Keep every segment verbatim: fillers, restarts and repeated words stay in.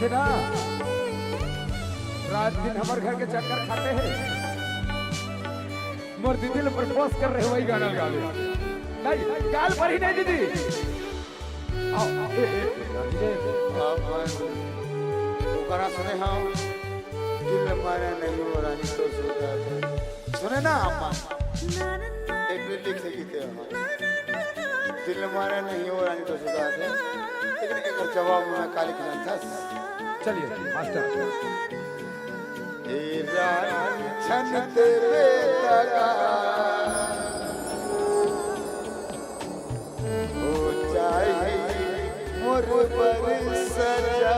हे ना, रात दिन हमर घर के चक्कर खाते हे। मोर दीदी ल प्रपोज कर रहे, वही गाना गा ले। नहीं, गाल पर ही नहीं दीदी। आओ, ए, ए, ए, ए। अपन ओकरा सुने हव, दिल माने नहीं वो रानी तो सुनता है। सुने ना अपन, एक मिनट लिख ले किते हो। दिल माने नहीं वो रानी तो सुनता है। लेकिन एक जवाब में काली खिलंथस। चलिए, मास्टर। ए रानी छन तेरे तगा। हो जाए मोर बर सजा।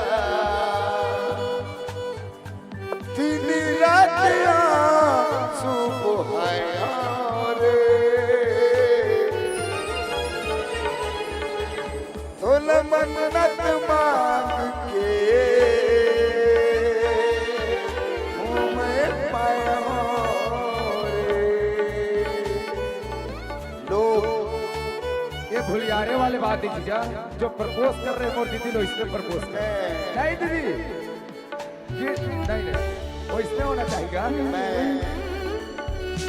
दिन रात आंसू बहाया रे। तोल मन्नत मांग के हूँ मैं पाया रे। लोग ये भुलियारे वाले बात है जीजा, जो प्रपोज कर रहे हैं मोर दीदी लो, इसमें प्रपोज कर। नहीं दीदी, ये नहीं, नहीं, वो इसमें होना चाहिए। मैं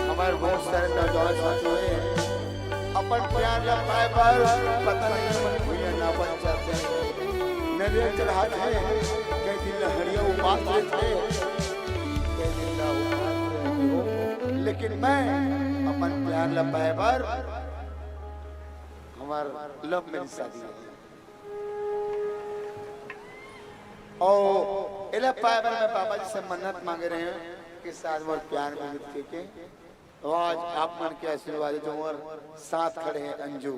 हमारे बहुत सारे नौजवान साथी हैं, अपन प्यार ला पाए बर पता नहीं अपन भुइयां ना बन जाते हैं। नरियल चढ़ाते हैं, कई दिन लहरिया उपास रहते हैं, कई दिन ना उपास रहते हो। लेकिन मैं अपन प्यार ला पाए बर हमार लव मैरिज शादी है। और एला पाए बर मैं बाबा जी से मन्नत मांगे रहे हैं कि शायद मोर प्यार में गिर के, के। तो आज आप मन के आशीर्वाद जो मोर साथ खड़े हैं अंजू,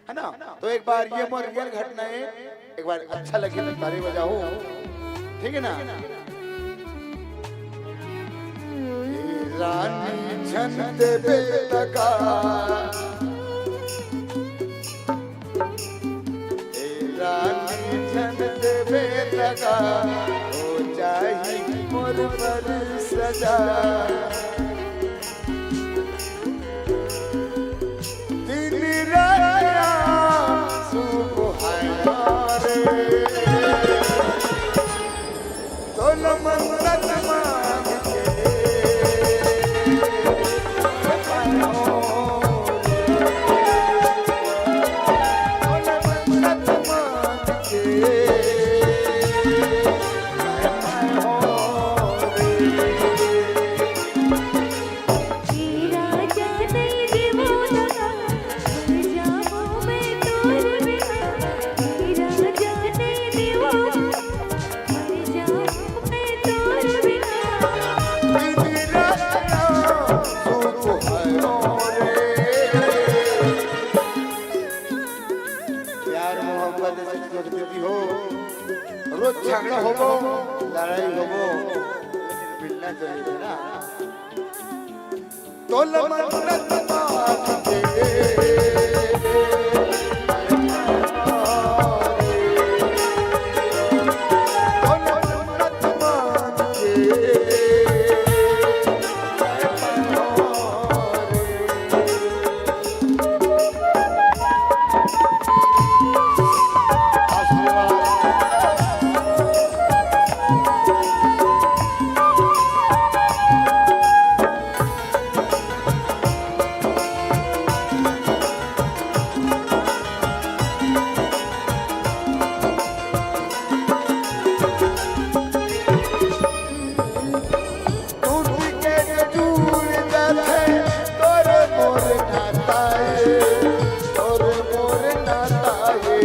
है ना? तो एक बार ये मोर रियल घटना है, एक बार अच्छा लगे तो ताली बजाओ, ठीक है ना? ए रानी झन देबे तका, ए रानी झन देबे तका, हो जाही मोर बर सजा। दिन रात आंसू बहाया रे। तोल मन्नत मांग के पायो रे। तोल मन्नत मांग के पायो रे। ए राजा नहीं देवो ना, मर जाऊं मैं तोर बिना। ए राजा नहीं देवो, मर जाऊं मैं तोर बिना। दिन रात आंसू बहायो रे। प्यार मोहब्बत से सोच देती हो, रोज झगड़ा होबो, लड़ाई होबो, लेकिन मिलना जरूरी है ना। तोल मन्नत मांग के, तोल मन्नत मांग के, टूट के जुड़ जाथे तोर मोर नाता ए, तोर मोर नाता ए।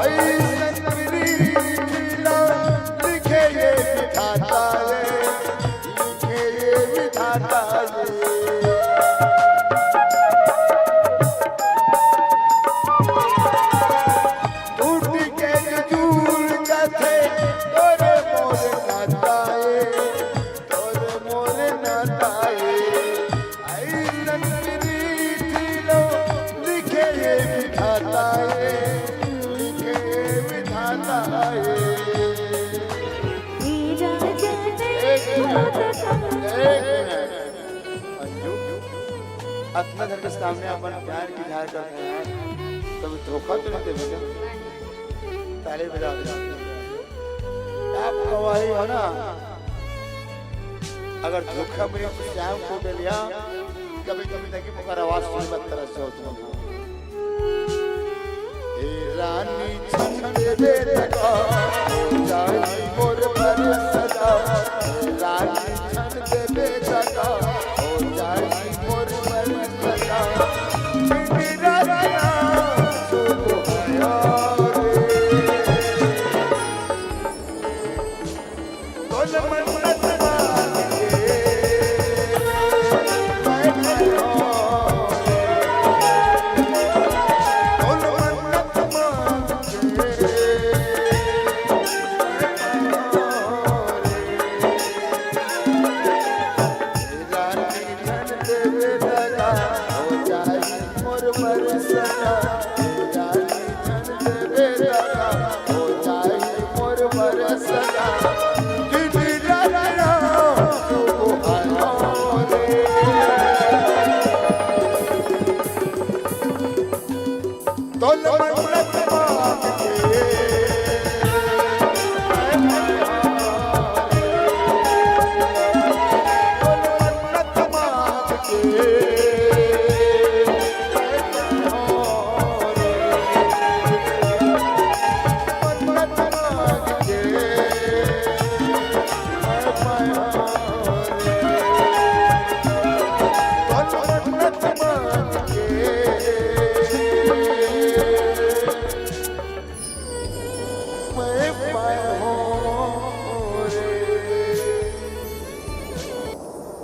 अइसन प्रीत ला लिखे ये विधाता ए, लिखे ये विधाता ए। टूट के जुड़ जाथे तोर मोर नाता ए, तोर मोर नाता ए। अइसन प्रीत लो लिखे ये विधाता ए, लिखे ये विधाता ए। ए राजा नहीं एक मिनट, होता। एक मिनट। अंजू, अतना झन के सामने अपन प्यार के इजहार करत हन यार, कभी धोखा तो नहीं देबे का? ताली बजा दे। आप गवाही हो ना, अगर धोखा मिले तो श्याम को दे लिया, कभी कभी देखी ओकर आवाज सुन मत तरस जाओ तुम। ए रानी छन देबे तका, हो जाई मोर बर सदा। ए रानी छन देबे तका, हो जाई मोर बर सदा। बिन राजा सुख हया रे।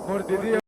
मोर दीदी